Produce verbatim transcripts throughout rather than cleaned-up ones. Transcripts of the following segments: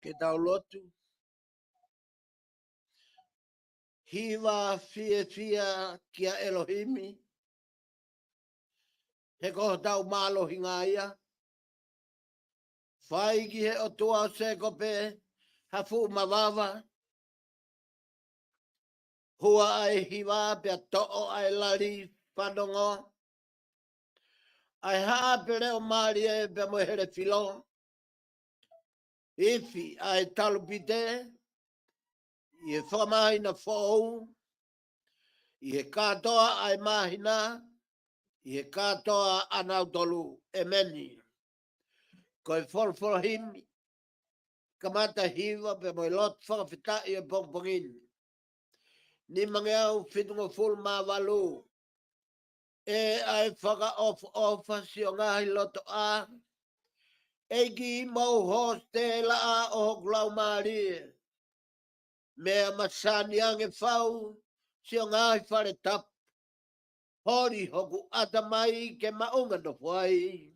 Ke tau lotu. Hiva fiefia kia ʻElohimi, he ko hotau mālohinga ia. Fai ki he ʻOtua ʻo Sēkope ha fuʻu mavava. Hua ʻa e hiva pea toʻo ʻa e lali fanongo. ʻA e haʻa pea leʻo mālie pea mo e hele filo. Ifi ʻa e talupite ʻi he fakamāhina foʻou, ʻi he kātoa ʻa e māhina, ʻi he kātoa ʻanautolu. ʻEmeni. Ko e folofola himi, kamata hiva pea mo e lotu fakafetaʻi ʻo e pongipongi ni. Nimangeau fitungofulu mā valu. ʻE ʻa e fakaʻofoʻofa siʻo ngaahi lotoʻā, ʻEiki, mo e hōsitela ʻo hoku laumālie. Meʻa masani ange fau siʻo ngaahi fale tapu, holi hoku ʻatamai ke maʻunga nofo ai.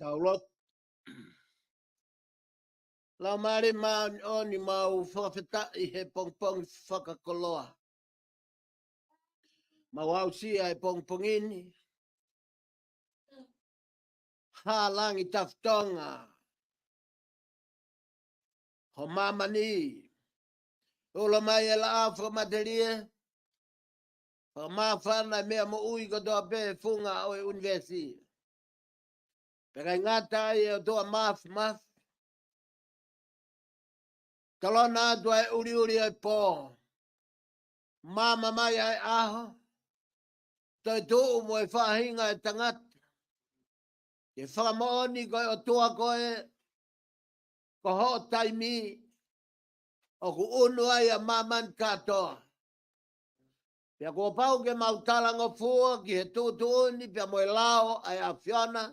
Tau lotu. Laumālie Māʻoniʻoni, mau fakafetaʻi he pongipongi fakakoloa. Mau aʻusia he pongipongi ni ha langi tafitonga ho māmani. Ula mai e laʻā fakamatelie, fakamāfana e meʻa moʻui kotoa pē he funga ʻo e ʻunivēsi. Pea ʻikai ngata ai, ʻe ʻOtua Māfimafi, talona atu ʻa e ʻuliʻuli ʻo e pō, maama mai ʻa e ʻaho, toetuʻu mo e faʻahinga ʻo e tangata ke fakamoʻoni ko e ʻOtua koe, ko hoʻo taimi ʻoku ʻunu ai ʻa māmani kātoa. Pea kuo pau ke mau talangofua ki he tuʻutuʻuni pea mo e lao ʻa e ʻAfiona,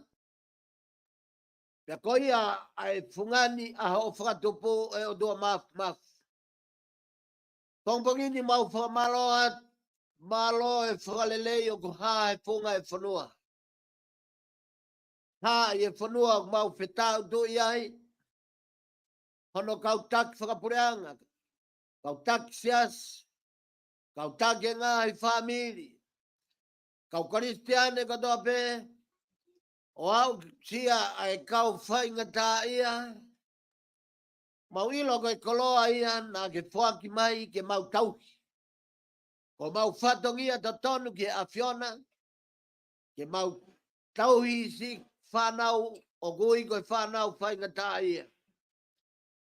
pea ko ia ʻa e fungani ʻa hoʻo fakatupu, ʻe ʻOtua Māfimafi. Pongipongi ni mau fakamālō atu, mālō e fakalelei ʻoku hā he funga e fonua. Hā ʻi he fonua ʻoku mau fetaʻutuʻi ai, hono kau taki fakapuleʻanga, kau taki siasi, kau taki e ngaahi fāmili, kau Kalisitiane kotoa pē, ʻo aʻusia ʻa e kau faingataʻaʻia. Mau ʻilo ko e koloa ia naʻa ke foaki mai ke mau tauhi. Ko homau fatongia totonu ki he ʻAfiona, ke mau tauhi siʻi fānau ʻoku ui ko e fānau faingataʻaʻia.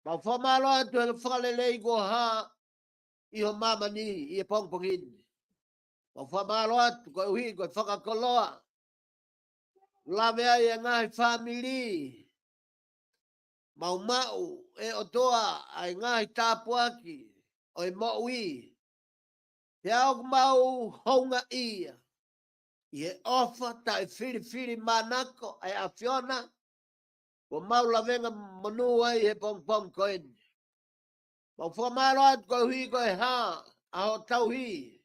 Mau fakamālō atu he fakalelei kuo hā ʻi ho māmani ʻi he pongipongi ni. Mau fakamālō atu koeʻuhi ko e fakakoloa, lave ai e ngaahi fāmili. Mau maʻu, ʻe ʻOtua, ʻa e ngaahi tāpuaki ʻo e moʻui. Pea ʻoku mau houngaʻia ʻi he ʻofa taʻefilifilimānako ʻa e ʻAfiona, kuo mau lavengamonū ai he pongipongi ko eni. Mau fakamālō atu koeʻuhi ko e hā ʻa hoʻo tauhi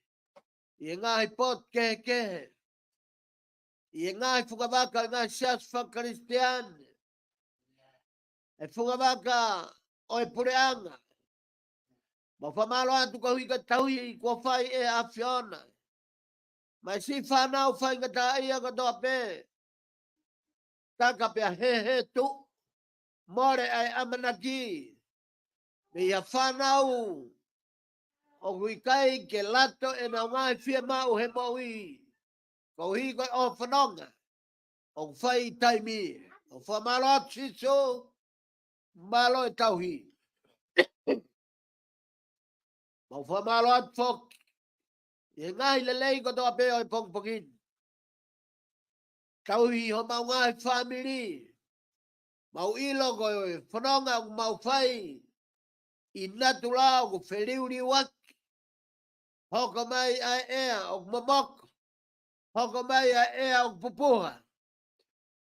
ʻi he ngaahi potu kehekehe, ʻi he ngaahi fungavaka ʻo e ngaahi siasi faka-Kalisitiane, e fungavaka ʻo e puleʻanga. Mau fakamālō atu koeʻuhi ko e tauhi kuo fai ʻe he ʻAfiona mai siʻi fānau faingataʻaʻia kotoa pē. Taka pea hehē tuʻu, mole ʻa e ʻamanaki mei ha fānau ʻoku ʻikai ke lato ʻenau ngaahi fiemaʻu he moʻui, koeʻuhi ko e ʻofa nonga ʻoku fai ʻi taimi. Mau fakamālō atu Sīsū, mālō e tauhi. Mau fakamālō atu foki ʻi he ngaahi lelei kotoa pē ʻo e pongipongi ni. Tauhi homau ngaahi fāmili. Mau ʻilo ko e fononga ʻoku mau fai ʻi natula ʻoku feliuliuaki. Hoko mai ʻa e ʻea ʻoku momoko. Hoko mai ʻa e ʻea ʻoku pupuha.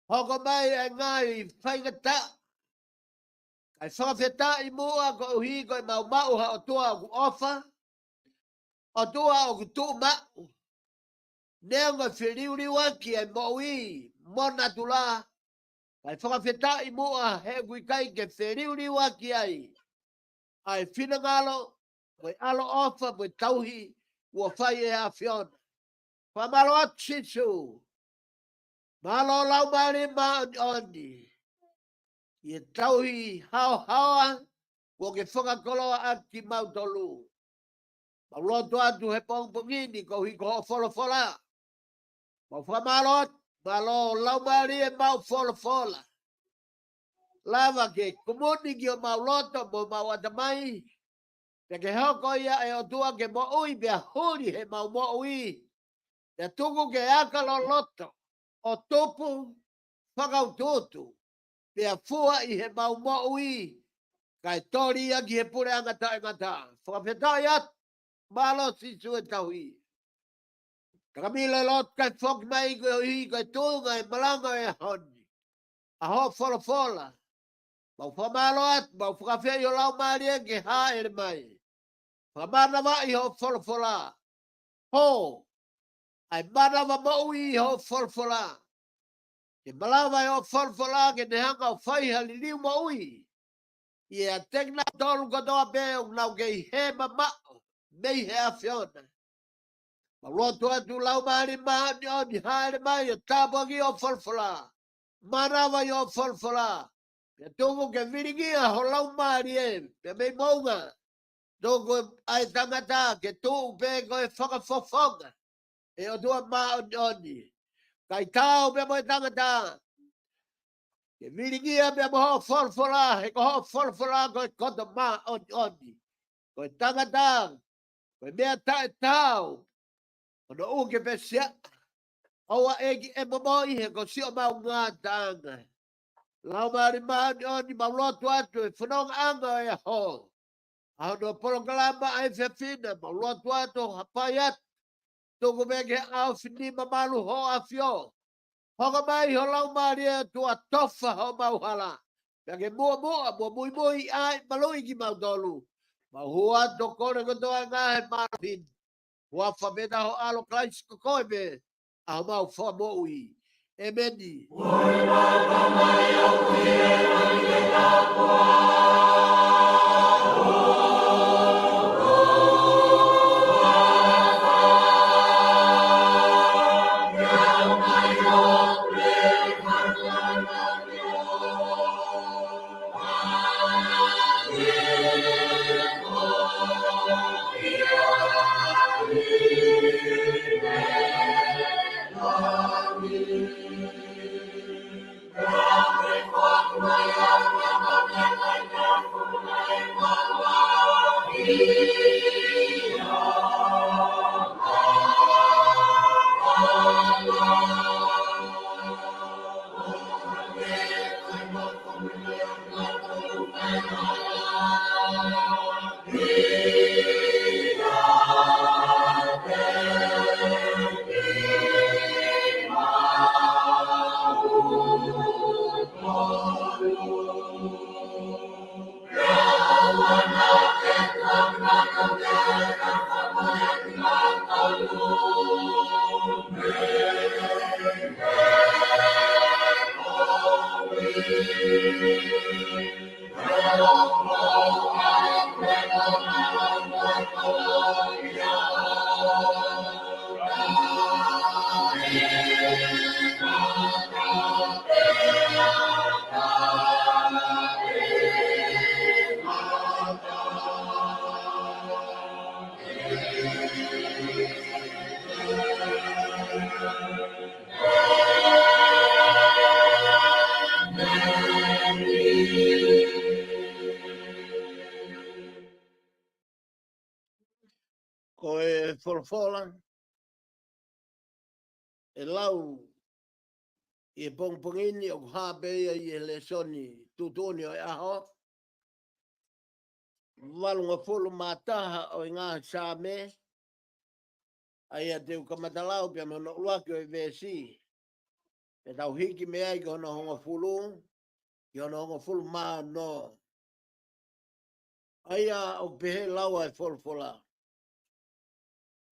Hoko mai ʻa e ngaahi faingataʻa. Kae fakafetaʻi muʻa koeʻuhi ko e mau maʻu ha ʻOtua ʻoku ʻofa, ʻOtua ʻoku tuʻumaʻu. Neongo e feliuliuaki ʻa e moʻui mo natula, kae fakafetaʻi muʻa he ʻoku ʻikai ke feliuliuaki ai ʻa e finangalo, mo e ʻaloʻofa, mo e tauhi kuo fai ʻe he ʻAfiona. Fakamālō atu Sīsū. Mālō Laumālie Māʻoniʻoni ʻi he tauhi haohaoa kuo ke fakakoloa ʻaki kimautolu. Mau lotu atu he pongipongi ni koeʻuhi ko hoʻo folofola. Mau fakamālō atu, mālō Laumālie Māʻoniʻoni folofola. Lava ke kumuni ki homau loto mo homau ʻatamai, pea ke hoko ia ʻe ʻOtua ke moʻui pea huli heʻemau moʻui. Pea tuku ke aka loloto ʻo tupu fakautuutu, pea fua ʻi heʻemau moʻui, kae toli ia ki he puleʻanga taʻengata. Fakafetaʻi atu, mālō Sīsū e tauhi. Takamilo e lotu kae foki mai koeʻuhi ko e tuʻunga e malanga ʻo e ʻaho ni, ʻa hoʻo folofola. Mau fakamālō atu, mau fakaafeʻi ho Laumālie ke hāʻele mai. Fakamanavaʻi hoʻo folofola. Hō, ʻa e manava moʻui ʻi hoʻo folofola. ke malava ʻe hoʻo folofola ke ne hanga ʻo fai ha liliu moʻui ʻiate kinautolu kotoa pē ʻoku nau kei hē mamaʻo mei he ʻAfiona. Mau lotu atu Laumālie Māʻoniʻoni, hāʻele mai ʻo tāpuakiʻi hoʻo folofola. Manavaʻi hoʻo folofola. Pea tuku ke vilingia ho Laumālie pea mei moʻunga. Tuku ʻa e tangata ke tuʻu pē ko e fakafofonga ʻo e ʻOtua māʻoniʻoni. Kae taau pē mo e tangata ke vilingia pē mo hoʻo folofola, he ko hoʻo folofola ko e koto māʻoniʻoni. Ko e tangata, ko e meʻa taʻetaau, ʻo nau ʻuke pē siaʻa. ʻOua ʻEiki ʻe momoʻi he ko siʻomau ngataʻanga. Laumālie Māʻoniʻoni, mau lotu atu ʻi he fonongaʻanga ʻo e ʻaho, ʻa hono polokalama ʻa e efiafi ni, mau lotu atu ʻo hapai atu. Tuku pē ke ʻaofi nima malu ho ʻAfio. Hoko mai ho Laumālie ʻo tuʻa tofa homau hala. Pea ke muʻomuʻa mo muimui ai maluʻi kimautolu. Mau hū atu ʻo kole kotoa e ngaahi mālohi ni. Huafa pē ʻo ho ʻAlo Kalaisi ko koe pē ʻa homau Fakamoʻui. ʻĒmeni. Ko e folofola ʻe lau ʻi he pongipongi ni ʻoku hā pē ia ʻi he lēsoni tuʻutuʻuni ʻo e ʻaho. Valungofulu mā taha ʻo e ngaahi Saame, ʻa ia te u kamata lau pē mei hono ʻuluaki ʻo e veesi. Pea tau hiki mei ai ki hono hongofulu, ki hono hongofulu mā ono. ʻA ia ʻoku pehē lau ʻa e folofola: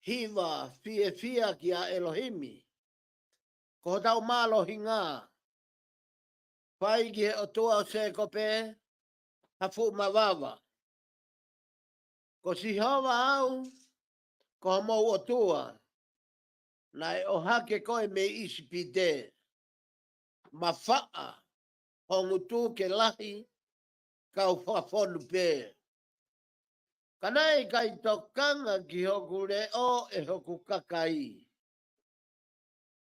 Hiva fiefia kia ʻElohimi, ko hotau mālohinga. Fai ki he ʻOtua ʻo Sēkope ha fuʻu mavava. Ko Sihova au, ko homou ʻOtua, naʻe ʻohake koe mei ʻIsipite. Mafaʻa ho ngutu ke lahi kau fakafonu pē. Ka naʻe ʻikai tokanga ki hoku leʻo ʻe hoku kakai,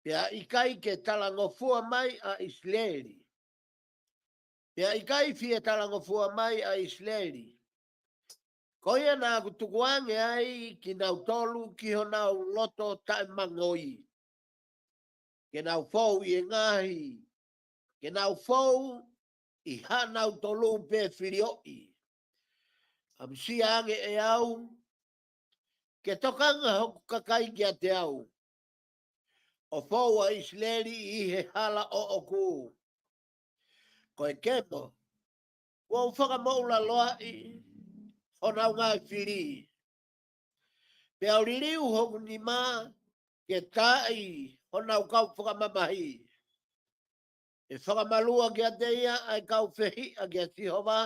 pea ʻikai ke talangofua mai ʻa ʻIsileli. Pea ʻikai fie talangofua mai ʻa ʻIsileli. Ko ia naʻa ku tukuange ai kinautolu ki honau loto taʻemangoi, ke nau fou ʻi he ngaahi, ke nau fou ʻi haʻanautolu pē filioʻi. ʻAmusia ange ʻe au ke tokanga hoku kakai kiate au, ʻo fou ʻa ʻIsileli ʻi he hala ʻoʻoku. Ko e kemo kuo u fakamoʻulaloaʻi honau ngaahi fili, pea u liliu hoku nima ke taaʻi honau kau fakamamahi. ʻE fakamalua kiate ia ʻa e kau fehiʻa kia Sihova,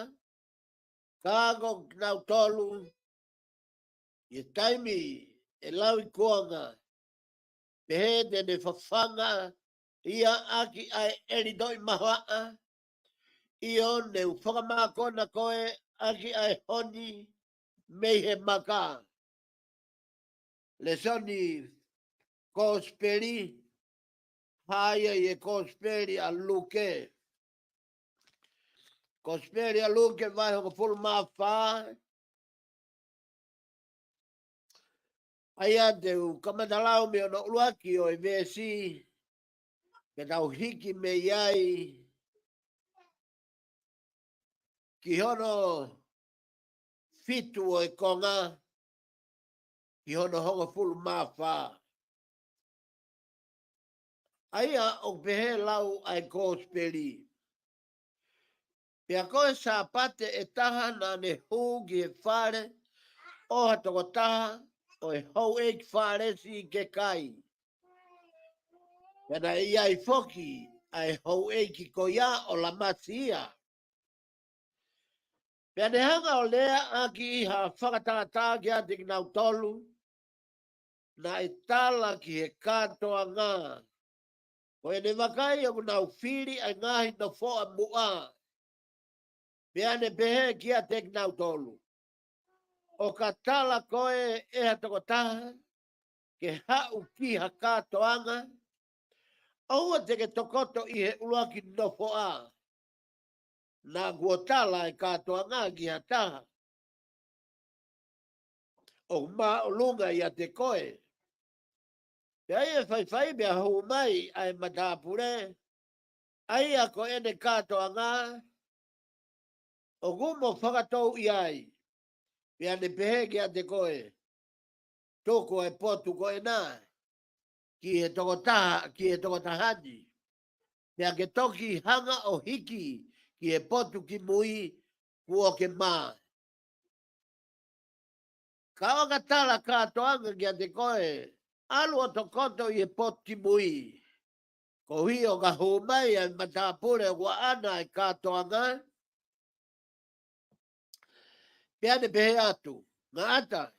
ka ko kinautolu ʻi he taimi ʻe lau ikuonga, pehē te ne fafanga ia ʻaki ʻa e ʻelitoʻi mahoaʻa, ʻio, ne u fakamākona koe ʻaki ʻa e honi mei he maka. Lēsoni Kosipeli, hā ia ʻi he Kosipeli ʻa Luke. Kosipeli ʻa Luke vahe hongofulu mā fā. ʻA ia te u kamata lau mei hono ʻuluaki ʻo e veesi, ke tau hiki mei ai ki hono fitu ʻo e konga, ki hono hongofulu mā fā. ʻA ia ʻoku pehē lau ʻa e Kosipeli. Pea ko e Sāpate ʻe taha naʻa ne hū ki he fale ʻo ha tokotaha ʻo e houʻeiki Fālesi ke kai. Pea naʻe ʻi ai foki ʻa e houʻeiki ko ia ʻo lamasi ia. Pea ne hanga ʻo lea ʻaki ha fakatātā kiate kinautolu naʻe tala ki he kātoanga, ko ʻene vakai ʻoku nau fili ʻa e ngaahi nofoʻa muʻa. Pea ne pehē kiate kinautolu, ʻo ka tala koe ʻe ha tokotaha ke haʻu ki ha kātoanga, ʻoua te ke tokoto ʻi he ʻuluaki nofoʻa. Naʻa kuo tala e kātoanga ki ha taha ʻoku māʻolunga ʻiate koe. Pea ʻi he faifai pea hū mai ʻa e matāpule, ʻa ia ko ʻene kātoanga ʻoku mo fakatou ʻi ai. Pea ne pehē kiate koe, tuku ʻa e potu ko ena ki he tokotaha, ki he tokotaha ni. Pea ke toki hanga ʻo hiki ki he potu ki mui kuo ke mā. Ka ʻo ka tala kātoanga kiate koe, ʻalu ʻo tokoto ʻi he potu ki mui. Koeʻuhi ʻo ka hū mai ʻa e matāpule ʻoku ʻaʻana e kātoanga, pea ne pehē atu, ngata,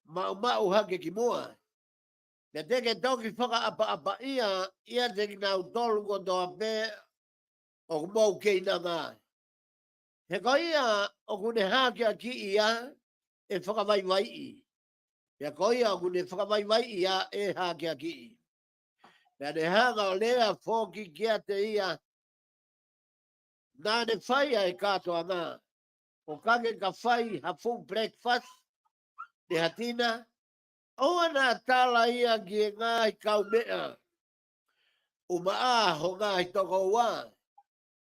maʻumaʻu hake ki muʻa. Pea te ke toki fakaʻapaʻapaʻia ʻiate kinautolu kotoa pē ʻoku mou keinanga. He ko ia ʻoku ne hakeakiʻi ia ʻe fakavaivaiʻi. Pea ko ia ʻoku ne fakavaivaiʻi ia ʻe hakeakiʻi. Pea ne hanga ʻo lea foki kiate ia, naʻa ne fai ʻa e kātoanga, ʻo ka ke ka fai ha fuʻu breakfast pe ha tina, ʻoua naʻa tala ia ki he ngaahi kaumeʻa, ʻumaʻā ho ngaahi tokoua,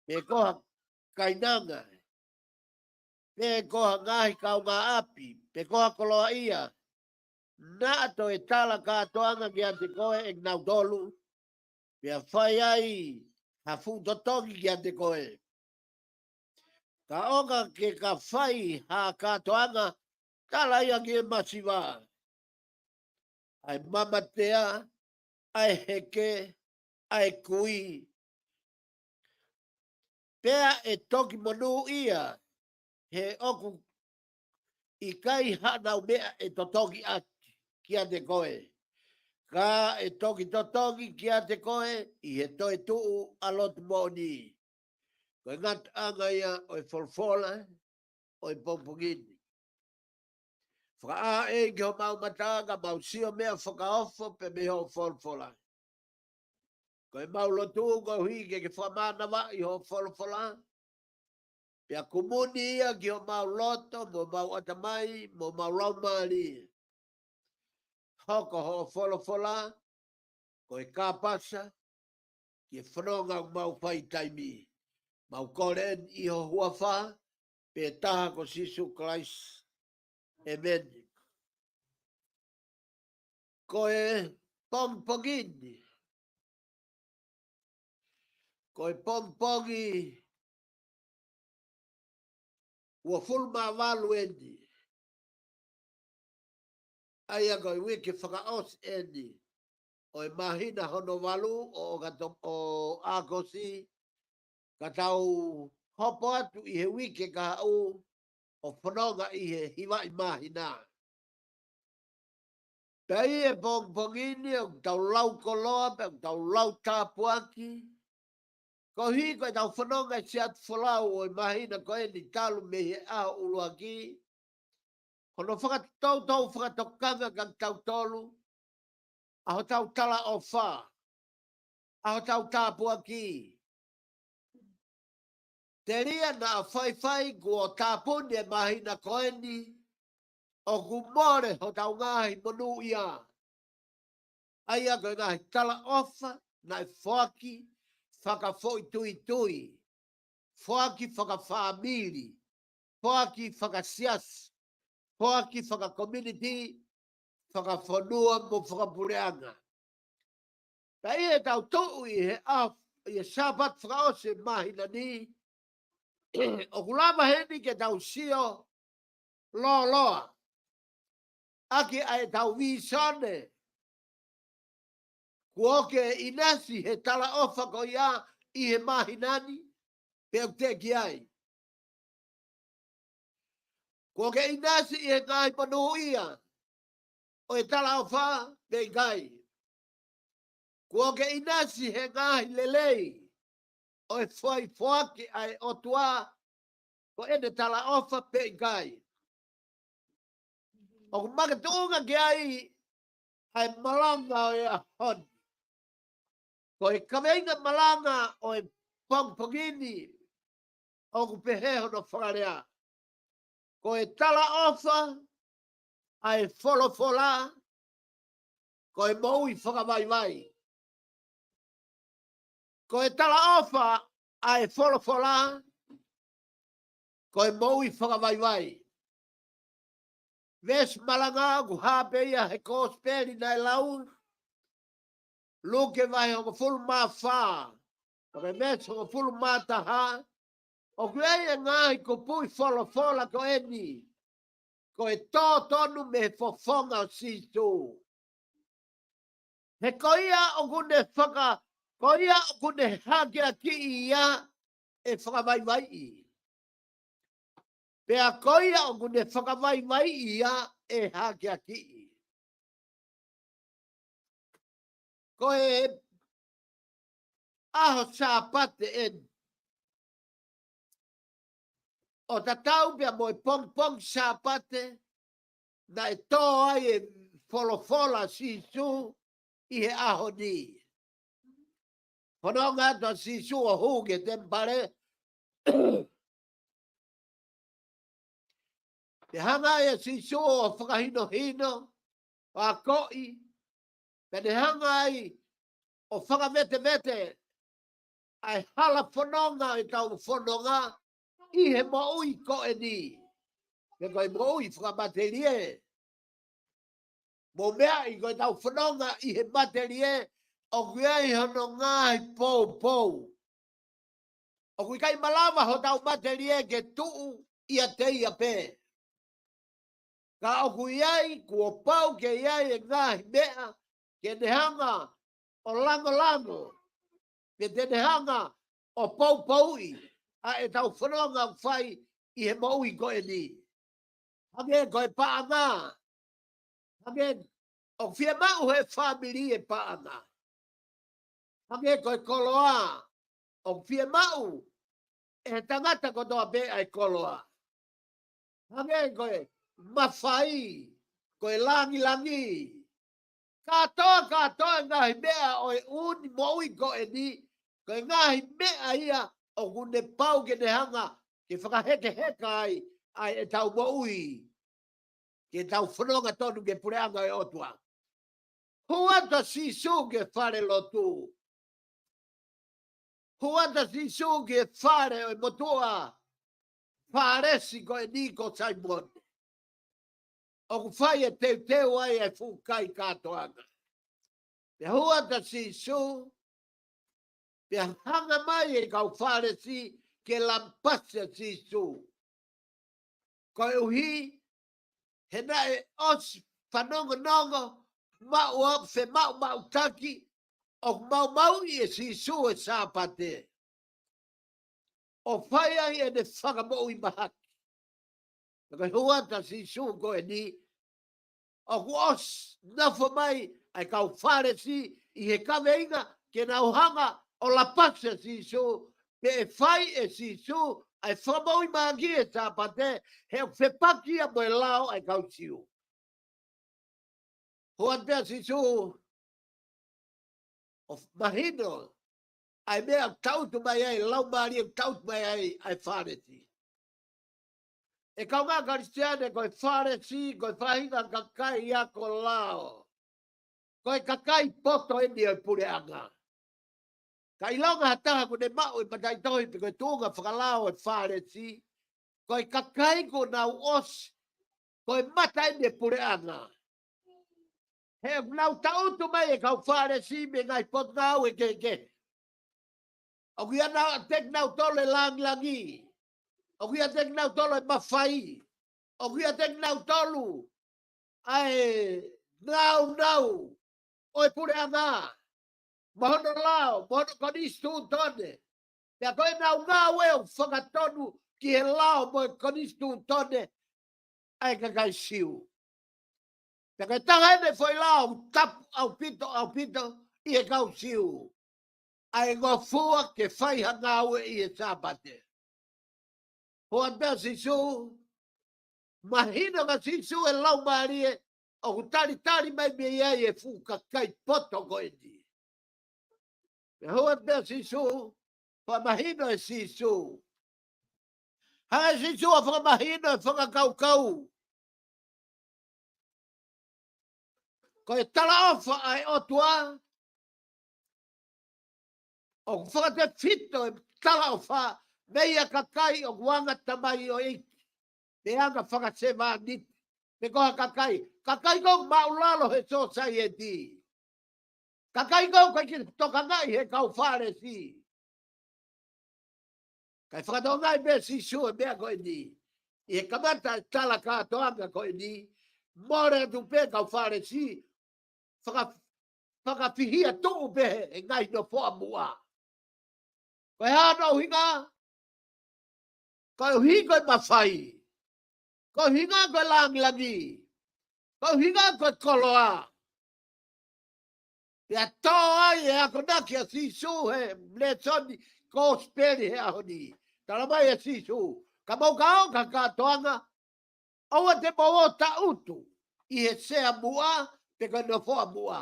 pe ko ha kainanga, pe ko ha ngaahi kaungāʻapi, pe ko ha koloaʻia, naʻa toe tala kātoanga kiate koe ʻe kinautolu, pea fai ai ha fuʻu totongi kiate koe. Ka ʻo ka ke ka fai ha kātoanga, tala ia ki he masiva, ʻa e mamatea, ʻa e heke, ʻa e kui, pea ʻe toki monūʻia, he ʻoku ʻikai haʻanau meʻa ʻe totongi ʻaki kiate koe, ka ʻe toki totongi kiate koe ʻi he toetuʻu ʻa e lotu moʻoni. Ko e ngataʻanga ia ʻo e folofola ʻo e pongipongi ni. Fakaʻā ʻEiki homau mata ka mau sio meʻa fakaofo pē mei hoʻo folofola. Ko e mau lotu koeʻuhi ke ke fakamānavaʻi hoʻo folofola. Pea kumuni ia ki homau loto, mo homau ʻatamai, mo homau laumālie. Hoko hoʻo folofola ko e kāpasa ki he fononga ʻoku mau fai he taimi ni. Mau kole eni ʻi ho huafa pē taha ko Sīsū Kalaisi. ʻĒmeni. Ko e pongipongi ni, ko e pongipongi uofulu mā valu eni. ʻA ia ko e uike fakaʻosi eni ʻo e māhina hono valu ʻo, ʻo, ʻo ʻAokosi, ka tau hopo atu ʻi he uike kahaʻu ʻo fononga ʻi he hivaʻi māhina. Pea ʻi he pongipongi ni ʻoku tau lau koloa, pea ʻoku tau lau tāpuaki. Koeʻuhi ko ʻetau fononga ʻi he siati folau ʻo e māhina ko eni talu mei he ʻaho ʻuluaki, ko hono fakatoutou fakatokanga kia kitautolu ʻa hotau talaʻofa, ʻa hotau tāpuaki. Telia naʻa faifai kuo tāpuni e māhina ko eni, ʻoku mole hotau ngaahi monūʻia. ʻA ia ko e ngaahi talaʻofa naʻe foaki fakafoʻituitui, foaki fakafāmili, foaki fakasiasi, foaki fakakominiti, fakafonua mo fakapuleʻanga. Pea ʻi heʻetau tuʻu ʻi he ʻa-, ʻi he Sāpate fakaʻosi māhina ni, ʻoku lava heni ke tau sio lōloa ʻaki ʻa ʻetau vīsone. Kuo ke ʻinasi he talaʻofa ko ia ʻi he māhina ni, pe ʻoku teʻeki ai? Kuo ke ʻinasi ʻi he ngaahi monūʻia ʻo e talaʻofa pe ʻikai? Kuo ke ʻinasi he ngaahi lelei ʻo e foaki ʻa e ʻOtua ko ʻene talaʻofa pe ʻikai? ʻOku makatuʻunga ki ai ʻa e malanga ʻo e ʻaho ni. Ko e kaveinga malanga ʻo e pongipongi ni ʻoku pehē hono fakalea: Ko e talaʻofa ʻa e folofola, ko e moʻui fakavaivai. Ko e talaʻofa ʻa e folofola, ko e moʻui fakavaivai. Veesi malanga ʻoku hā pē ia he kosipeli naʻe lau, Luke vahe hongofulu mā fā, ʻo e veesi hongofulu mā taha, ʻoku ʻi ai e ngaahi kupuʻi folofola ko eni, ko e tōtonu mei he fofonga ʻo Sīsū. He ko ia ʻoku ne faka-, ko ia ʻoku ne hakeakiʻi ia ʻe fakavaivaiʻi. Pea ko ia ʻoku ne fakavaivaiʻi ia ʻe hakeakiʻi. Ko e ʻaho Sāpate eni, ʻo tatau pea mo e pongipongi Sāpate naʻe tō ai e folofola ʻa Sīsū ʻi he ʻaho ni. Fononga atu ʻa Sīsū ʻo hū ki he temipale, pea hanga ai ʻa Sīsū ʻo fakahinohino, ʻo akoʻi, pea ne hanga ai ʻo fakavetevete ʻa e hala fononga ʻetau fononga ʻi he moʻui ko eni. Pe ko e moʻui fakamatelie. Mou meaʻi ko ʻetau fononga ʻi he matelie, ʻoku ʻi ai hono ngaahi poupou. ʻOku ʻikai malava hotau matelie ke tuʻu ʻiate ia pē. Ka ʻoku ʻi ai, kuo pau ke ʻi ai e ngaahi meʻa ke ne hanga ʻo langolango, pe te ne hanga ʻo poupouʻi ʻa ʻetau fononga ʻoku fai ʻi he moʻui ko eni. Hangē ko e paʻanga. Hangē ʻoku fiemaʻu he fāmili e paʻanga. Hangē ko e koloa, ʻoku fiemaʻu ʻe he tangata kotoa pē ʻa e koloa. Hangē ko e mafai, ko e langilangi. Kātoa, kātoa e ngaahi meʻa ʻo e ʻū moʻui ko eni, ko e ngaahi meʻa ia ʻoku ne pau ke ne hanga ke fakahekeheka ai ʻa ʻetau moʻui, ke tau fononga tonu ki he puleʻanga ʻo e ʻOtua. Hū atu ʻa Sīsū ki he fale lotu. Hū atu ʻa Sīsū ki he fale ʻo e motuʻa Fālesi ko eni ko Saimone, ʻoku fai e teuteu ai e fuʻu kai kātoanga. Pea hū atu ʻa Sīsū, pea hanga mai e kau Fālesi ke lamapasi ʻa Sīsū. Koeʻuhi he naʻe ʻosi fanongonongo maʻu ʻa, femaʻumaʻutaki, ʻoku maumauʻi ʻe Sīsū e Sāpate ʻo fai ai ʻene fakamoʻui mahaki. Ka ko e houa ʻa Sīsū ko eni, ʻoku ʻosi nofo mai ʻa e kau Fālesi ʻi he kaveinga ke nau hanga ʻo lapasi ʻa Sīsū, pe ʻe fai ʻe Sīsū ʻa e fakamoʻui mahaki he Sāpate, he ʻoku fepaki ia mo e lao ʻa e kau Siu. Houa ʻa Sīsū ʻo mahino ʻa e meʻa ʻoku tangutu mai ai, laumālie ʻoku tangutu mai ai ʻa e Fālesi. ʻE kaungā Kalisitiane, ko e Fālesi, ko e faʻahinga kakai ako lao. Ko e kakai poto eni ʻo e puleʻanga. Ka ʻilonga ha taha kuo ne maʻu e mataʻitohi pe ko e tuʻunga fakalao ʻo e Fālesi, ko e kakai kuo nau ʻosi, ko e mata eni e puleʻanga. He ʻoku nau tangutu mai e kau Fālesi mei he ngaahi potungāue kehekehe. ʻOku ʻiate kinautolu e langilangi. ʻOku ʻiate kinautolu e mafai. ʻOku ʻiate kinautolu ʻa e nāunau ʻo e puleʻanga, mo hono lao, mo hono konisitūtone. Pea ko ʻenau ngāue ʻoku fakatonu ki he lao mo e konisitūtone ʻa e kakai Siu. Pea ko e taha eni e foʻi lao ʻoku tapu ʻaupito, ʻaupito ʻi he kau Siu, ʻa e ngofua ke fai ha ngāue ʻi he Sāpate. Houa ʻa Sīsū, mahino kia Sīsū e laumālie ʻoku talitali mai mei ai e fuʻu kakai poto ko eni. Pea houa ʻa Sīsū, fakamahino ʻe Sīsū. Hanga ʻe Sīsū ʻo fakamahino e fakakaukau ko e talaʻofa ʻa e ʻOtua, ʻoku fakatefito e talaʻofa mei he kakai ʻoku anga tamaioʻeiki, pe anga fakasevāniti, pe ko ha kakai, kakai ʻoku māʻulalo he sōsaieti. Kakai ʻoku ʻikai ke tokangaʻi he kau Fālesi. Kae fakatokangaʻi pē ʻe Sīsū e meʻa ko eni. ʻI he kamata e tala kātoanga ko eni, mole atu pē kau Fālesi, faka-, fakafihia tuʻu pē he ngaahi nofoʻa muʻa. Ko e hā hono ʻuhinga? Koeʻuhi ko e mafai. Koeʻuhi ko e langilangi. Koeʻuhi ko e koloa. Pea tō ai e akonaki ʻa Sīsū he lēsoni kosipeli he ʻaho ni. Tala mai ʻe Sīsū, ka mou ka ō ki he kātoanga, ʻoua te mou ō ʻo tangutu ʻi he sea muʻa pe ko e nofoʻa muʻa.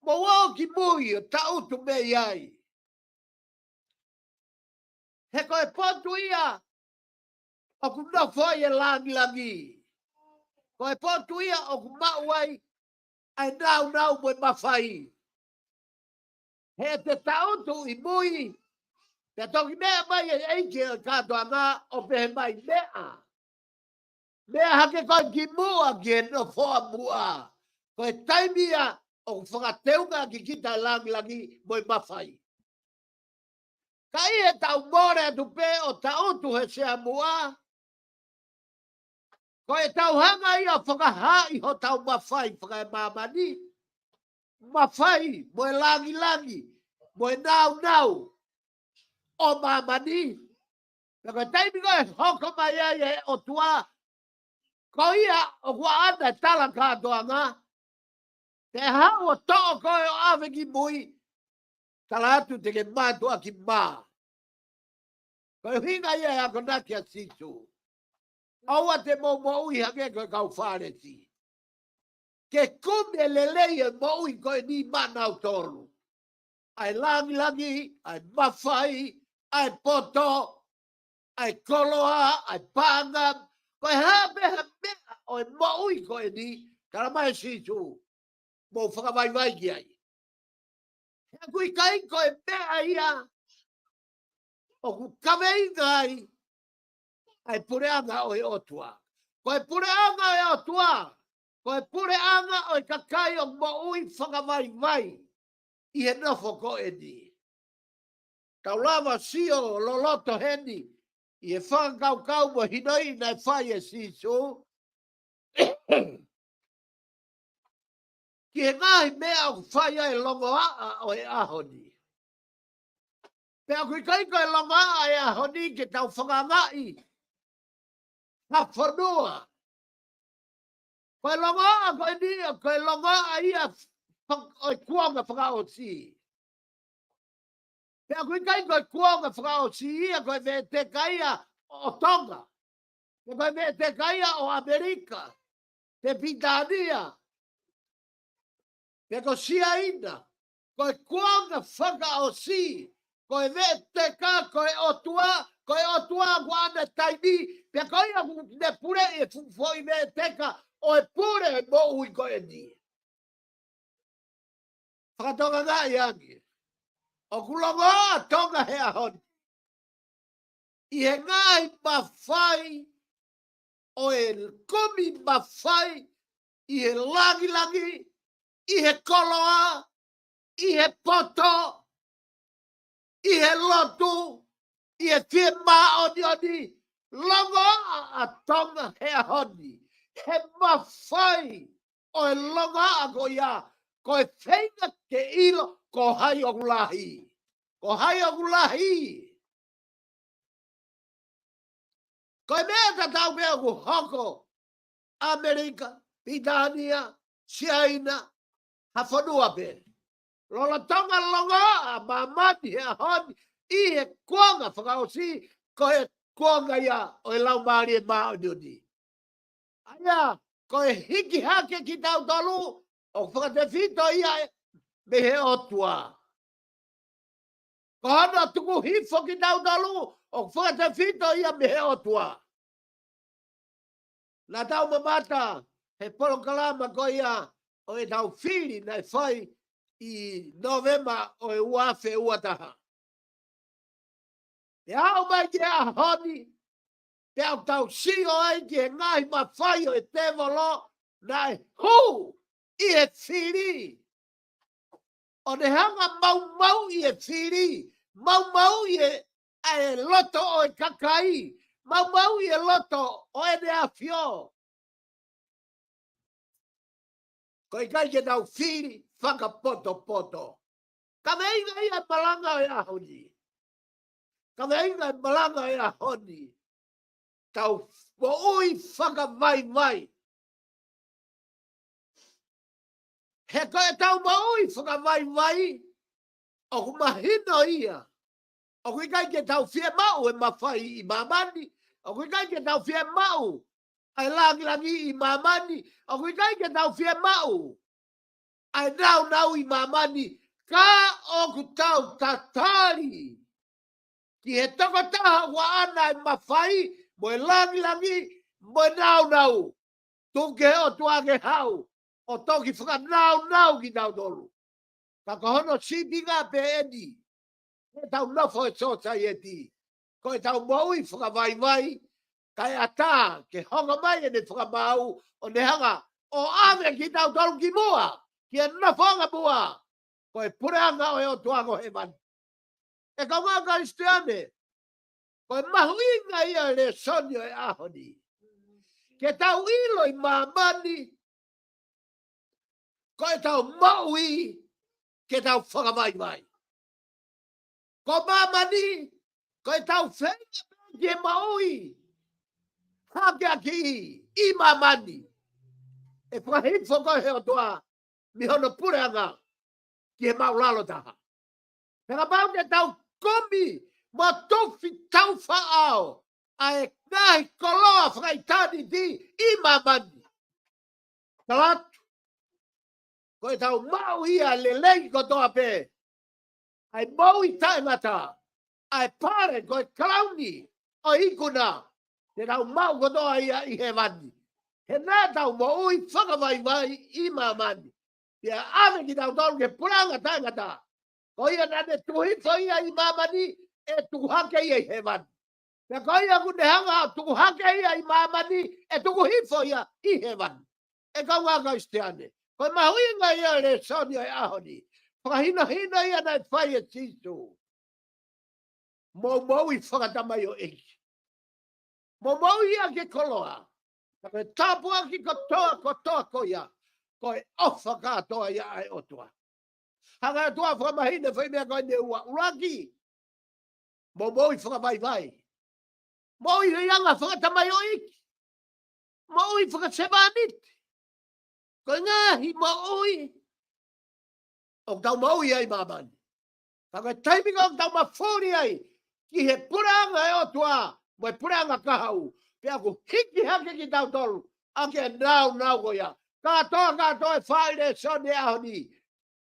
Mou ō ki mui ʻo tangutu mei ai. He ko e potu ia ʻoku nofo ai e langilangi. Ko e potu ia ʻoku maʻu ai ʻa e nāunau mo e mafai. He te tangutu ʻi mui, pea toki meʻa mai e ʻeiki ʻo e kātoanga ʻo pehē mai, meʻa. Meʻa hake koe ki muʻa ki he nofoʻa muʻa. Ko e taimi ia ʻoku fakateunga ʻaki kita e langilangi mo e mafai. Ka ʻi heʻetau mole atu pē ʻo tangutu he sea muʻa, ko ʻetau hanga ia ʻo fakahaaʻi hotau mafai fakaemāmani, mafai mo e langilangi mo e nāunau ʻo māmani. Pea ko e taimi ko ē ʻe hoko mai ai e ʻOtua, ko ia ʻoku ʻaʻana e tala kātoanga, te haʻu ʻo toʻo koe ʻo ʻave ki mui, tala atu te ke mātuʻaki mā. Ko e ʻuhinga ia e akonaki ʻa Sīsū. ʻOua te mou moʻui hangē ko e kau Fālesi. Ke kumi e lelei e moʻui ko eni maʻanautolu. ʻA e langilangi, ʻa e mafai, ʻa e poto, ʻa e koloa, ʻa e paʻanga, ko e hā pē ha meʻa ʻo e moʻui ko eni, tala mai ʻe Sīsū, mou fakavaivai ki ai. He ʻoku ʻikai ko e meʻa ia ʻoku kaveinga ai ʻa e puleʻanga ʻo e ʻOtua. Ko e puleʻanga ʻo e ʻOtua, ko e puleʻanga ʻo e kakai ʻoku moʻui fakavaivai ʻi he nofo ko eni. Tau lava sio loloto heni ʻi he fakakaukau mo e hinoʻi naʻe fai ʻe Sīsū. ki he ngaahi meʻa ʻoku fai ai e longoaʻa ʻo e ʻaho ni. Pea ʻoku ʻikai ko e longoaʻa e ʻaho ni ke tau fakaangaʻi ha fonua. Ko e longoaʻa ko eni, ko e longoaʻa ia fak-, ʻo e kuonga fakaʻosi. Pea ʻoku ʻikai ko e kuonga fakaʻosi ia ko e veʻeteka ia ʻo Tonga. Pea ko e veʻeteka ia ʻo ʻAmelika, pe Pilitānia, pe ko Siaina. Ko e kuonga fakaʻosi, ko e veʻeteka, ko e ʻOtua, ko e ʻOtua ʻoku ʻi ai ʻene taimi, pea ko ia ʻoku ne puleʻi e fuʻu foʻi veʻeteka ʻo e pule ʻo e moʻui ko eni. Fakatonga ange. ʻOku longoaʻa Tonga he ʻaho ni ʻi he ngaahi mafai ʻo e kumi mafai ʻi he langilangi, ʻi he koloa, ʻi he poto, ʻi he lotu, ʻi he fiemāʻoniʻoni. Longoaʻa ʻa Tonga he ʻaho ni he mafai ʻo e longoaʻa ko ia, ko e feinga ke ʻilo ko hai ʻoku lahi. Ko hai ʻoku lahi. Ko e meʻa tatau pē ʻoku hoko ʻAmelika, Pilitānia, Siaina, ha fonua pē. Lolotonga longoaʻa ʻa māmani he ʻaho ni ʻi he kuonga fakaʻosi, ko e kuonga ia ʻo e Laumālie Māʻoniʻoni. ʻA ia, ko e hiki hake kitautolu, ʻoku fakatefito ia mei he ʻOtua. Ko hono tuku hifo kitautolu, ʻoku fakatefito ia mei he ʻOtua. Naʻa tau mamata he polokalama ko ia ʻo ʻetau fili naʻe fai ʻi Nōvema ʻo e ua afe ua taha. Pea aʻu mai ki he ʻaho ni, pea ʻoku tau sio ai ki he ngaahi mafai ʻo e tēvolo naʻe hū ʻi he fili. ʻO ne hanga maumauʻi e fili, maumauʻi e, e loto ʻo e kakai, maumauʻi e loto ʻo ʻEne ʻAfio. Ko e ʻikai ke tau fili fakapotopoto. Kaveinga ia e malanga ʻo e ʻaho ni. Kaveinga e malanga ʻo e ʻaho ni. Tau moʻui fakavaivai. He ko ʻetau moʻui fakavaivai, ʻoku mahino ia. ʻOku ʻikai ke tau fiemaʻu e mafai ʻi māmani. ʻOku ʻikai ke tau fiemaʻu ʻa e langilangi ʻi māmani. ʻOku ʻikai ke tau fiemaʻu ʻa e nāunau ʻi māmani. Ka ʻoku tau tatali ki he tokotaha ʻoku ʻaʻana e mafai, mo e langilangi, mo e nāunau. Tuku ki he ʻOtua ke haʻu ʻo toki fakanāunau kitautolu. Ka ko hono sīpinga pē eni ʻetau nofo he sōsaieti. Ko ʻetau moʻui fakavaivai, kae ʻatā ke hoko mai ʻene fakamaau ʻo ne hanga ʻo ʻave kitautolu ki muʻa, ki he nofoʻanga muʻa, ko e puleʻanga ʻo e ʻOtua ko hēvani. ʻE kāinga Kalisitiane, ko e mahuʻinga ia e lēsoni ʻo e ʻaho ni. Ke tau ʻilo ʻi māmani, ko ʻetau moʻui ke tau fakavaivai. Ko māmani, ko ʻetau feinga pē ke moʻui hakeakiʻi ʻi māmani. ʻE fakahifo koe he ʻOtua mei hono puleʻanga ki he māʻulalo taha. Pea kapau te tau kumi mo tufi taufaʻao ʻa e ngaahi koloa fakaʻitāniti ʻi māmani. Tala atu, ko ʻetau maʻu ia lelei kotoa pē ʻa e moʻui taʻengata, ʻa e pale ko e kalauni ʻo e ikuna, te tau maʻu kotoa ia ʻi hēvani. He naʻa tau moʻui fakavaivai ʻi māmani. Pea ʻave kitautolu ki he puleʻanga taʻengata. Ko ia naʻa ne tuku hifo ia ʻi māmani, ʻe tuku hake ia ʻi hēvani. Pea ko ia ʻoku ne hanga ʻo tuku hake ia ʻi māmani, ʻe tuku hifo ia ʻi hēvani. ʻE kāinga Kalisitiane, ko e mahuʻinga ia e lēsoni ʻo e ʻaho ni. Fakahinohino ia naʻe fai ʻe Sīsū. Mou moʻui fakatamaioʻeiki. Mou moʻui ʻaki e koloa. Ka ko e tāpuaki kotoa, kotoa ko ia, ko e ʻofa kātoa ia ʻa e ʻOtua. Hanga ʻe he ʻOtua ʻo fakamahino e foʻi meʻa ko eni ʻe ua. ʻUluaki, mo moʻui fakavaivai. Moʻui he anga fakatamaioʻeiki. Moʻui fakasevāniti. Ko e ngaahi moʻui ʻoku tau moʻui ai ʻi māmani. Ka ko e taimi ko ē ʻoku tau mafuli ai ki he puleʻanga ʻo e ʻOtua, mo e puleʻanga kahaʻu, pea ʻoku hiki hake kitautolu ʻaki e nāunau ko ia. Kātoa, kātoa e fai lēsoni ʻo e ʻaho ni.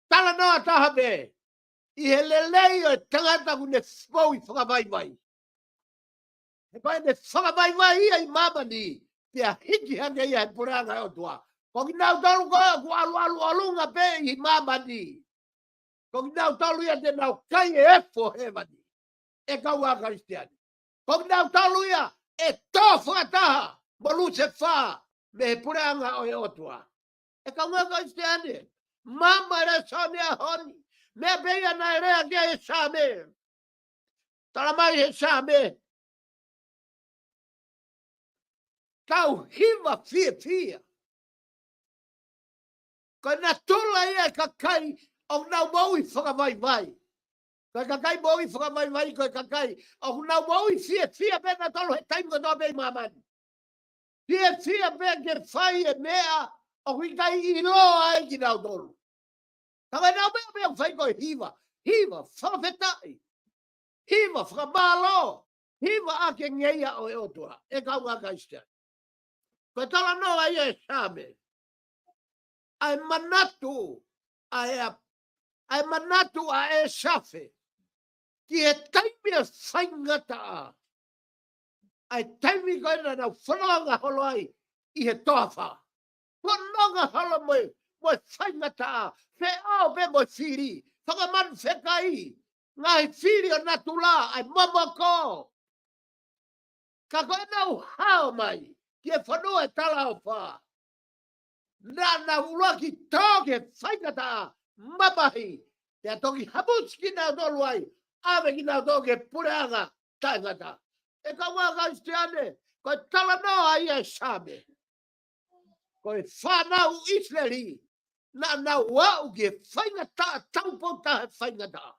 Talanoa taha pē ʻi he lelei ʻo e tangata ʻoku ne moʻui fakavaivai. He ko ʻene fakavaivai ia ʻi māmani, pea hiki hake ia he puleʻanga ʻo e ʻOtua. Ko kinautolu ko ē ʻoku ʻalu ʻalu ʻolunga pē ʻi māmani, ko kinautolu ia te nau kai e efu ʻo hēvani. ʻE kāinga Kalisitiane, ko kinautolu ia ʻe tō fakataha mo Lusefā mei he puleʻanga ʻo e ʻOtua. ʻE kāinga Kalisitiane, maama e lēsoni ʻo e ʻaho ni. Meʻa pē ia naʻe lea ki ai e Saame. Tala mai he Saame, tau hiva fiefia. Ko e natula ia e kakai ʻoku nau moʻui fakavaivai. Ko e kakai moʻui fakavaivai, ko e kakai ʻoku nau moʻui fiefia pē nautolu he taimi kotoa pē ʻi māmani. Fiefia pē ke fai e meʻa ʻoku ʻikai ʻiloa ai kinautolu. Ka ko ʻenau meʻa pē ʻoku fai ko e hiva, hiva fakafetaʻi, hiva fakamālō, hiva ʻaki e ngeia ʻo e ʻOtua, ʻe kāinga Kalisitiane. Ko e talanoa ia ʻa e Saame, ʻa e manatu, ʻa e ʻa, ʻa e manatu ʻa ʻĒsafe ki he taimi ʻo e faingataʻa. ʻA e taimi ko ē naʻa nau fononga holo ai ʻi he toafa. Fononga holo mo e, mo e faingataʻa, feʻao pē mo e fili, fakamanu fekai, ngaahi fili ʻo natula, ʻa e momoko. Ka ko ʻenau hao mai ki he fonua ʻo e talaʻofa, naʻa nau ʻuluaki tō ki he faingataʻa mamahi, pea toki hamusi kinautolu ai, ʻave kinautolu ki he puleʻanga taʻengata. ʻE kāinga Kalisitiane, ko e talanoa ia ʻa e Saame. Ko e fānau ʻIsileli, naʻa nau aʻu ki he faingataʻa, taupotu taha he faingataʻa.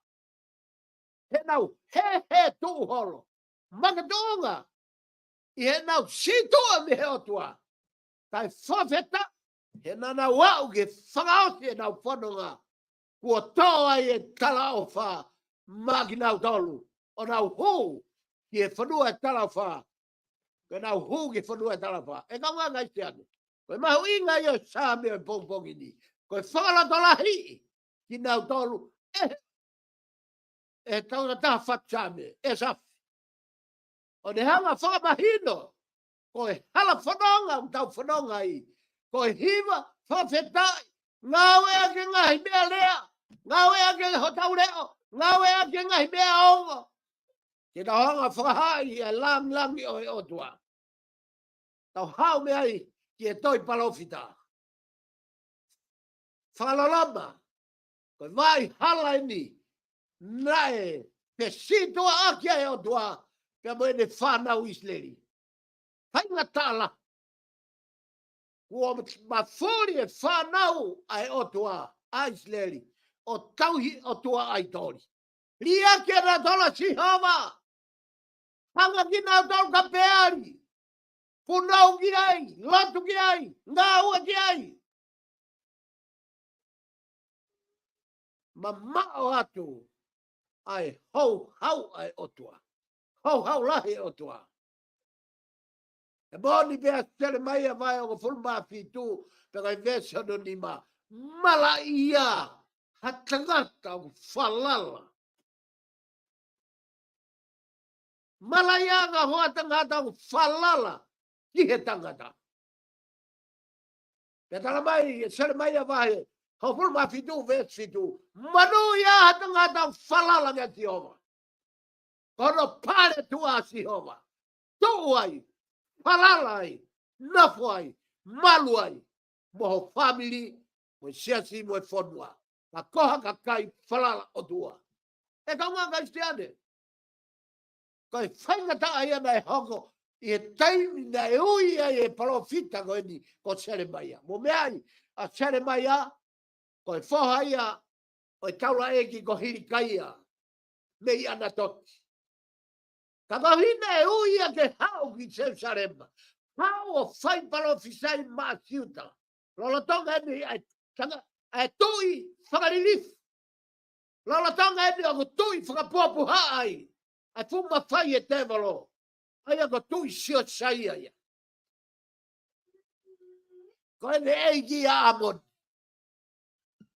He nau hēhē tuʻu holo, makatuʻunga ʻi heʻenau sītuʻa mei he ʻOtua. Kae fakafetaʻi he naʻa nau aʻu ki he fakaʻosi ʻenau fononga, kuo tō ai e talaʻofa maʻa kinautolu, ʻo nau hū ki he fonua ʻo e talaʻofa. Ko ʻenau hū ki he fonua ʻo e talaʻofa, ʻe kāinga Kalisitiane, ko e mahuʻinga ia ʻo e Saame ʻo e pongipongi ni. Ko e fakalotolahiʻi kinautolu ʻe he, ʻe he tangata fatu Saame, ʻe ʻĒsafe. ʻO ne hanga ʻo fakamahino, ko e hala fononga ʻoku tau fononga ai, ko e hiva fakafetaʻi, ngāueʻaki e ngaahi meʻalea, ngāueʻaki hotau leʻo, ngāueʻaki e ngaahi meʻa ongo, ke tau hanga ʻo fakahaaʻi ʻa e lāngilangi ʻo e ʻOtua. Tau haʻu mei ai ki he tohi palōfita. Fakaloloma, ko e vaʻa hala eni naʻe fesītuʻaʻaki ai e ʻOtua pea mo ʻene fānau ʻIsileli. Faingataʻa lahi. Kuo mafuli e fānau ʻa e ʻOtua ʻa ʻIsileli ʻo tauhi ʻotua ʻaitoli. Liʻaki ʻa e natula ʻo Sihova. Hanga kinautolu ʻo Peali, punou ki ai, lotu ki ai, ngāue ki ai. Mamaʻo atu ʻa e houhau ʻa e ʻOtua. Houhau lahi e ʻOtua. ʻE moʻoni pē ʻa Selemaia vahe hongofulu mā fitu, pea ko e veesi hono nima. Malaʻia ha tangata ʻoku falala. Malaʻia ange ha tangata ʻoku falala ki he tangata. Pea tala mai ʻe Selemaia vahe hongofulu mā fitu veesi fitu. Manuʻia ha tangata ʻoku falala kia Sihova. Ko hono pale tuʻa ʻa Sihova. Tuʻu ai, falala ai, nofo ai, malu ai, mo ho fāmili, mo e siasi, mo e fonua. Ka ko ha kakai falala ʻOtua. ʻE kāinga Kalisitiane, ko e faingataʻa ia naʻe hoko ʻi he taimi naʻe ui ai e palōfita ko eni ko Selemaia. Mou meaʻi, ʻa Selemaia, ko e foha ia ʻo e taulaʻeiki ko Hilikaia mei ʻAnatoti. Ka ko e ʻuhinga ʻe ui ia ke haʻu ki Selusalema, haʻu ʻo fai palōfisai maʻa Siuta. Lolotonga eni ʻa e tanga, ʻa e tuʻi fakalilifu. Lolotonga eni ʻoku tuʻi fakapuapuhaʻa ai ʻa e fuʻu mafai ʻa e tēvolo. ʻA ia ko Tuʻi Siosaia ia. Ko ʻene ʻeiki ʻa ʻĀmoni.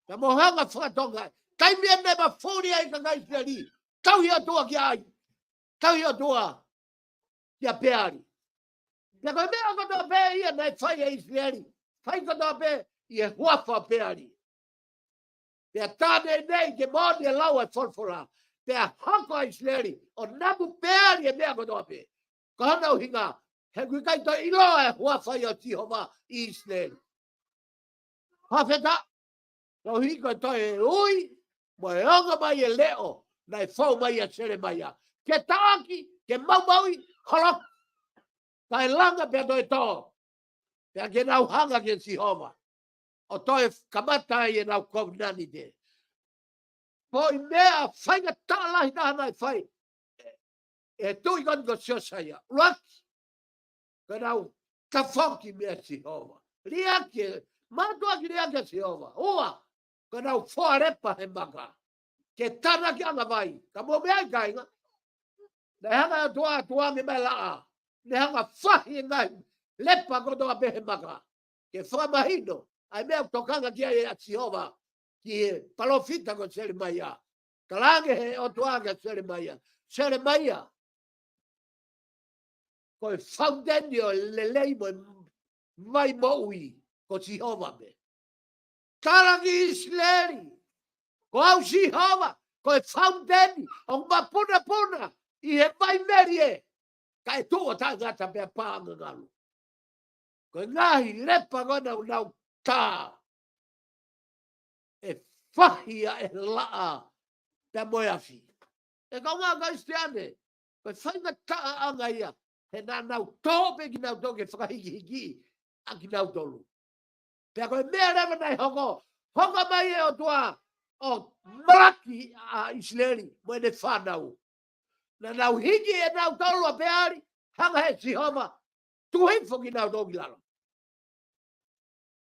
Ka mo hanga fakatonga. Taimi ʻe ne mafuli ai ka ngai ʻIsileli. Tauhi ʻOtua kia ai. Tauhi ʻOtua kia Peali. Pea ko e meʻa kotoa pē ia naʻe fai ʻe ʻIsileli, fai kotoa pē ʻi he huafa ʻo Peali. Pea tā neʻineʻi ke moʻoni e lau ʻa e folofola. Pea hoko ʻa ʻIsileli ʻo namu Peali e meʻa kotoa pē. Ko hono ʻuhinga, he ʻoku ʻikai toe ʻiloa e huafa ia ʻo Sihova ʻi ʻIsileli. Fakafetaʻi, koeʻuhi ko e toe ui, mo e ongo mai e leʻo naʻe fou mai ʻia Selemaia. Ke taʻaki, ke maumauʻi, holoki. Kae langa pea toe tō. Pea ke nau hanga kia Sihova ʻo toe kamata ai ʻenau kovinānite. Foʻi meʻa faingataʻa lahi taha naʻe fai ʻe he tuʻi ko eni ko Siosaia. ʻUluaki, ko ʻenau tafoki meia Sihova. Liʻaki, mātuʻaki liʻaki ʻa Sihova. Ua, ko ʻenau foa lepa he maka ke tānaki ʻanga vai. Ka mou meaʻi kāinga, naʻe hanga ʻe he ʻOtua ʻo tukuange mai e laʻā. Ne hanga fahi e ngaahi lepa kotoa pē he maka ke fakamahino ʻa e meʻa ʻoku tokanga ki ai ʻa Sihova ki he palōfita ko Selemaia. Talaange he ʻOtua kia Selemaia, Selemaia, ko e fauniteni ʻo e lelei mo e vai moʻui ko Sihova pē. Tala ki ʻIsileli, ko au Sihova, ko e fauniteni ʻoku mapunapuna ʻi he vai melie, kae tuʻu ʻo taʻengata pea paʻanga ngalu. Ko e ngaahi lepa ko ena ʻoku nau tā, ʻe fahi ia ʻe he laʻā pea mo e afi. ʻE kaungā Kalisitiane, ko e faingataʻaʻanga ia, he naʻa nau tō pē kinautolu ke fakahikihiki ʻa kinautolu. Pea ko e meʻa leva naʻe hoko, hoko mai e ʻOtua ʻo malaki ʻa ʻIsileli mo ʻene fānau. Naʻa nau hiki ʻe nautolu ʻa Peali, hanga he Sihova, tuku hifo kinautolu ki lalo.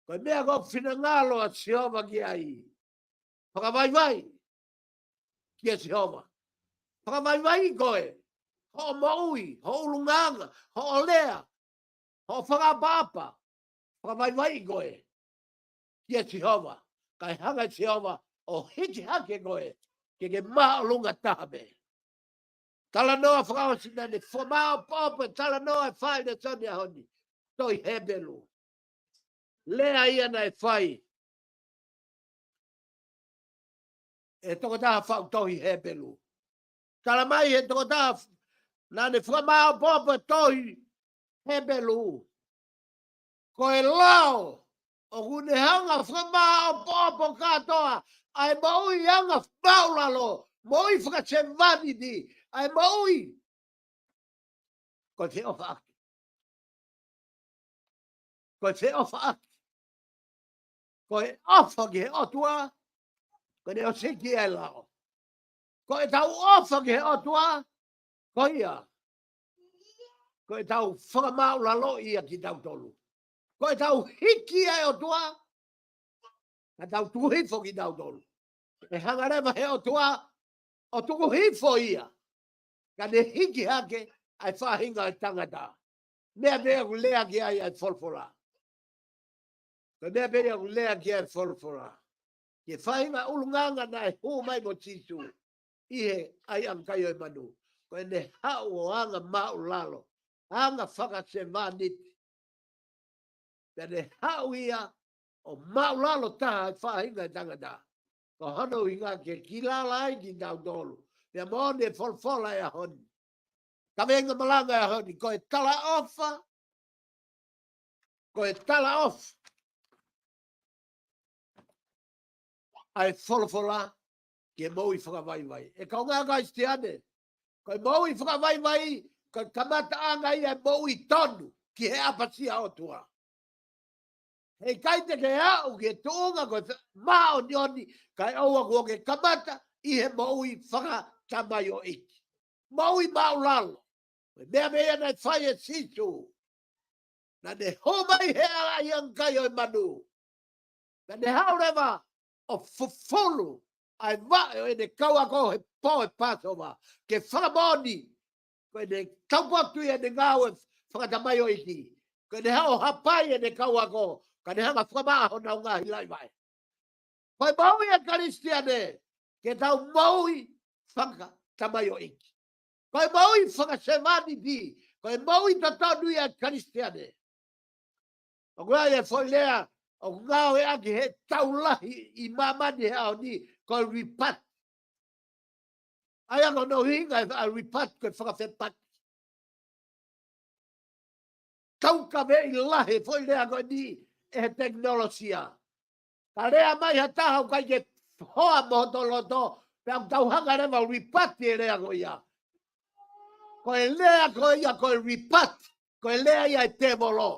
Ko e meʻa ko e finangalo ʻa Sihova ki ai. Fakavaivai kia Sihova. Fakavaivai koe, hoʻo moʻui, hoʻo ʻulungaanga, hoʻo lea, hoʻo fakaʻapaʻapa. Fakavaivai koe kia Sihova, kae hanga ʻe Sihova ʻo hiki hake koe ke ke māʻolunga taha pē. Talanoa fakaʻosi naʻa ne fakamāʻopoʻopo e talanoa e fai lēsoni ʻaho ni, tohi Hepelū. Lea ia naʻe fai ʻe he tokotaha faʻu tohi Hepelū. Tala mai he tokotaha f-, naʻa ne fakamāʻopoʻopo e tohi Hepelū, ko e lao ʻoku ne hanga fakamāʻopoʻopo kātoa ʻa e moʻui anga māʻulalo, moʻui fakasevāniti, ʻa e moʻui ko e feʻofaʻaki. Ko e feʻofaʻaki. Ko e ʻofa ki he ʻOtua, ko ʻene ʻosi hiki e lao. Ko ʻetau ʻofa ki he ʻOtua, ko ia, ko ʻetau fakamāʻulaloʻi ia kitautolu. Ko ʻetau hiki ʻa e ʻOtua, ka tau tuku hifo kitautolu. ʻE hanga leva he ʻOtua ʻo tuku hifo ia, ka ne hiki hake ʻa e faʻahinga ʻo e tangata. Meʻa pē ʻoku lea ki ai ʻa e folofola. Ko e meʻa pē ʻoku lea ki ai e folofola. Ki he faʻahinga ʻulungaanga naʻe hū mai mo Sīsū ʻi he ʻaiʻanga kai ʻo e manu. Ko ʻene haʻu ʻo anga māʻulalo, anga fakasevāniti. Pea ne haʻu ia ʻo māʻulalo taha e faʻahinga e tangata. Ko hono ʻuhinga ke kilala ai kitautolu. Pea moʻoni e folofola e ʻaho ni. Kaveinga malanga e ʻaho ni, ko e talaʻofa, ko e talaʻofa ʻa e folofola ki he moʻui fakavaivai. ʻE kaungā Kalisitiane, ko e moʻui fakavaivai, ko e kamataʻanga ia e moʻui tonu ki he ʻapasia ʻOtua. He ʻikai te ke aʻu ki he tuʻunga ko e māʻoniʻoni, kae ʻoua kuo ke kamata ʻi he moʻui fakatamaioʻeiki. Moʻui māʻulalo. Ko e meʻa pē ia naʻe fai ʻe Sīsū. Naʻa ne hū mai he ʻalaʻiangakai ʻo e manu. Naʻa ne haʻu leva ʻo fufulu ʻa e vaʻe ʻo ʻene kau ako he pō ʻo e Pāsova. Ke fakamoʻoni, ko ʻene taupotu ʻi heʻene ngāue fakatamaioʻeiki. Ko ʻene haʻu ʻo hapai ʻene kau ako, ka ne hanga ʻo fakamaʻa honau ngaahi laʻi vaʻe. Ko e moʻui ʻa e Kalisitiane, ke tau moʻui fakatamaioʻeiki. Ko e moʻui fakasevāniti, ko e moʻui totonu ia ʻa e Kalisitiane. ʻOku ʻi ai e foʻi lea ʻoku ngāueʻaki he tau lahi ʻi māmani he ʻaho ni, ko e rebut. ʻA ia ko hono ʻuhinga ʻa e rebut ko e fakafepaki. Taukaveʻi lahi e foʻi lea ko eni ʻe he tekinolosia. Ka lea mai ha taha ʻoku ʻikai ke hoa mo hoto loto, pea ʻoku tau hanga leva ʻo rebut e lea ko ia. Ko e lea ko ia, ko e rebut, ko e lea ia ʻa e tēvolo.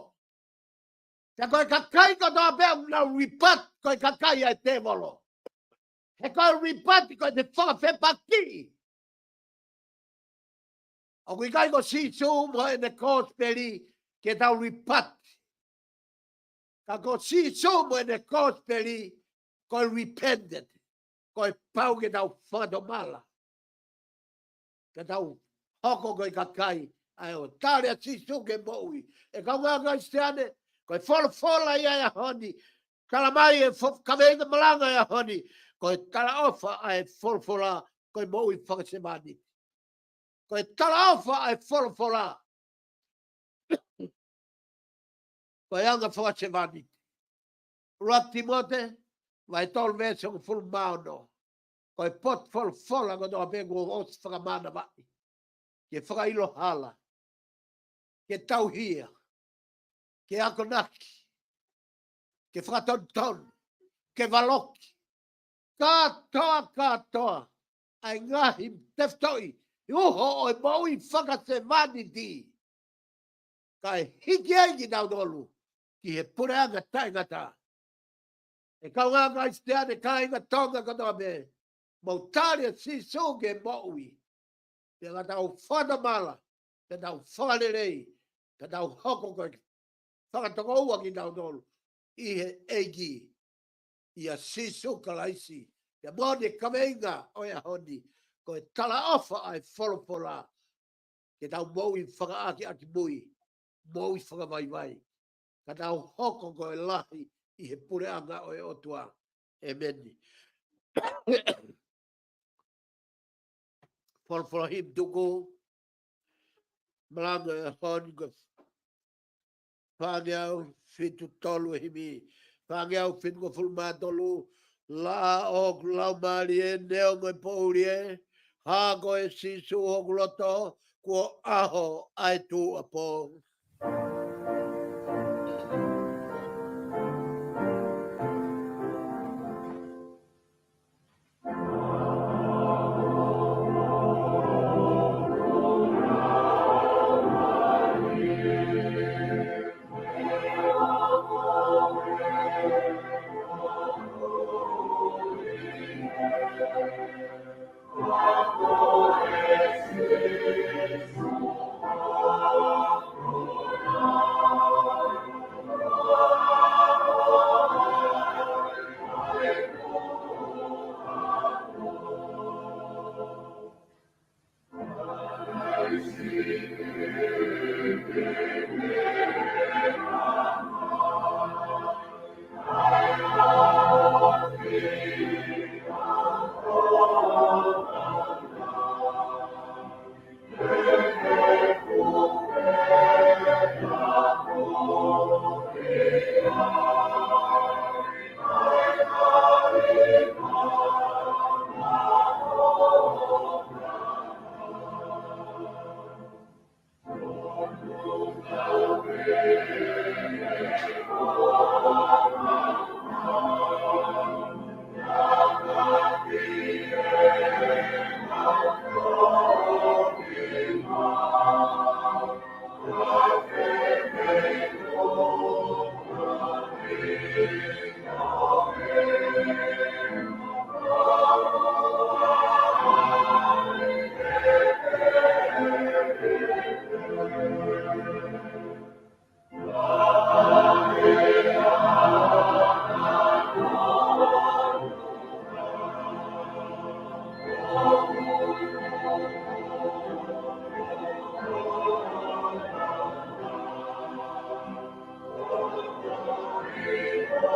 Pea ko e kakai kotoa pē ʻoku nau rebut, ko e kakai ia ʻa e tēvolo. He ko e rebut ko e te fakafepakiʻi. ʻOku ʻikai ko Sīsū mo ʻene kosipeli ke tau rebut. Ka ko Sīsū mo ʻene kosipeli ko e repentance. Ko e pau ke tau fakatomala. Ke tau hoko ko e kakai ʻa e ʻoku tali ʻa Sīsū ke moʻui. ʻE kaungā Kalisitiane, ko e folofola ia ʻo e ʻaho ni. Tala mai e fo-, kaveinga malanga ʻo e ʻaho ni. Ko e talaʻofa ʻa e folofola, ko e moʻui fakasevāniti. Ko e talaʻofa ʻa e folofola, ko e anga fakasevāniti. ʻUluaki Tīmote, vahe tolu veesi hongofulu mā ono. Ko e potu folofola kotoa pē kuo ʻosi fakamānavaʻi. Ke fakaʻilo hala. Ke tauhi ia. Ke akonaki. Ke fakatonutonu. Ke valoki. Kātoa, kātoa. ʻA e ngaahi tefitoʻi uho ʻo e moʻui fakasevāniti. Kae hiki ai kitautolu ki he puleʻanga taʻengata. ʻE kaungā Kalisitiane, kāinga Tonga kotoa pē, mou tali ʻa Sīsū ke moʻui. Pea ka tau fakatomala, pea tau fakalelei, pea tau hoko ko e fakatokoua kitautolu ʻi he ʻEiki, ʻia Sīsū Kalaisi. Pea mo ʻene kaveinga ʻo e ʻaho ni, ko e talaʻofa ʻa e folofola, ke tau moʻui fakaʻakiʻakimui, moʻui fakavaivai. Ka tau hoko ko e lahi ʻi he puleʻanga ʻo e ʻOtua. ʻEmeni. Folofola himi tuku, malanga ʻo e ʻaho ni ko e fāngeau fitu tolu e himi. Fāngeau fitungofulu mā tolu. Laʻā ʻo hoku laumālie, neongo e poʻuli ē, hā koe Sīsū hoku loto, kuo ʻaho ʻa e tuʻuapō. Ke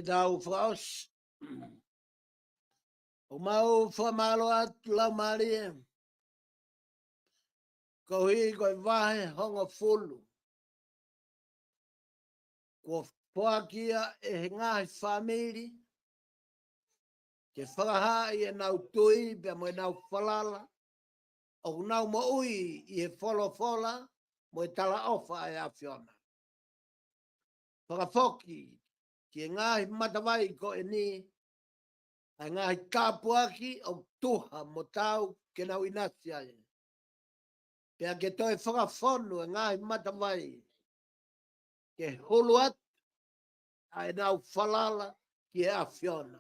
tau fakaʻosi. ʻOku mau fakamālō atu Laumālie, koeʻuhi ko e vahe hongofulu kuo foaki ia ʻe he ngaahi fāmili ke fakahaaʻi ʻenau tui pea mo ʻenau falala ʻoku nau moʻui ʻi he folofola mo e talaʻofa ʻa e ʻAfiona. Fakafoki ki he ngaahi matavai ko eni ʻa e ngaahi tāpuaki ʻoku tuha mo tau ke nau ʻinasi ai. Pea ke toe fakafonu e ngaahi matavai ke hulu atu ʻa ʻenau falala ki he ʻAfiona.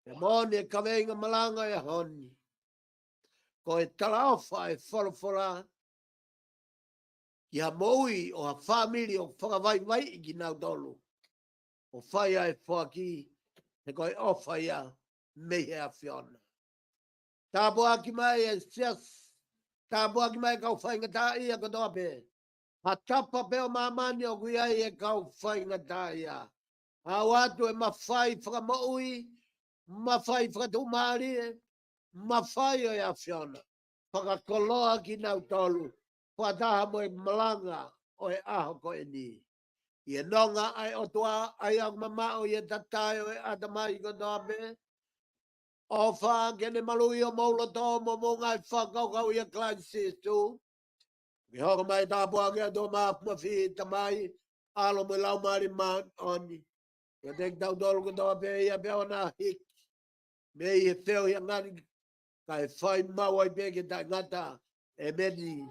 Pea moʻoni e kaveinga malanga ʻo e ʻaho ni, ko e talaʻofa ʻa e folofola ki ha moʻui ʻo ha fāmili ʻoku fakavaivaiʻi kinautolu ʻo fai ʻa e foaki, he ko e ʻofa ia mei he ʻAfiona. Tāpuaki mai e siasi, tāpuaki mai e kau faingataʻaʻia kotoa pē. Ha tapa pē ʻo māmani ʻoku ʻi ai e kau faingataʻaʻia. ʻOatu e mafai fakamoʻui, mafai fakatuʻumālie, mafai ʻo e ʻAfiona. Fakakoloa kinautolu fakataha mo e malanga ʻo e ʻaho ko eni. ʻI he nonga ʻa e ʻOtua, ʻa ia ʻoku mamaʻo ʻi he tatae ʻo e ʻatamai kotoa pē, ʻofa ke ne maluʻi homou loto mo hoʻomou ngaahi fakakaukau ʻia Kalaisi Sīsū. Ke hoko mai e tāpuaki ʻa e ʻOtua Māfimafi, Tamai, ʻAlo mo e Laumālie Māʻoniʻoni, kiate kitautolu kotoa pē ia pea ʻoua naʻa hiki mei he feohi ʻa ngani, kae fai maʻu ai pē ke taʻengata. ʻEmeni.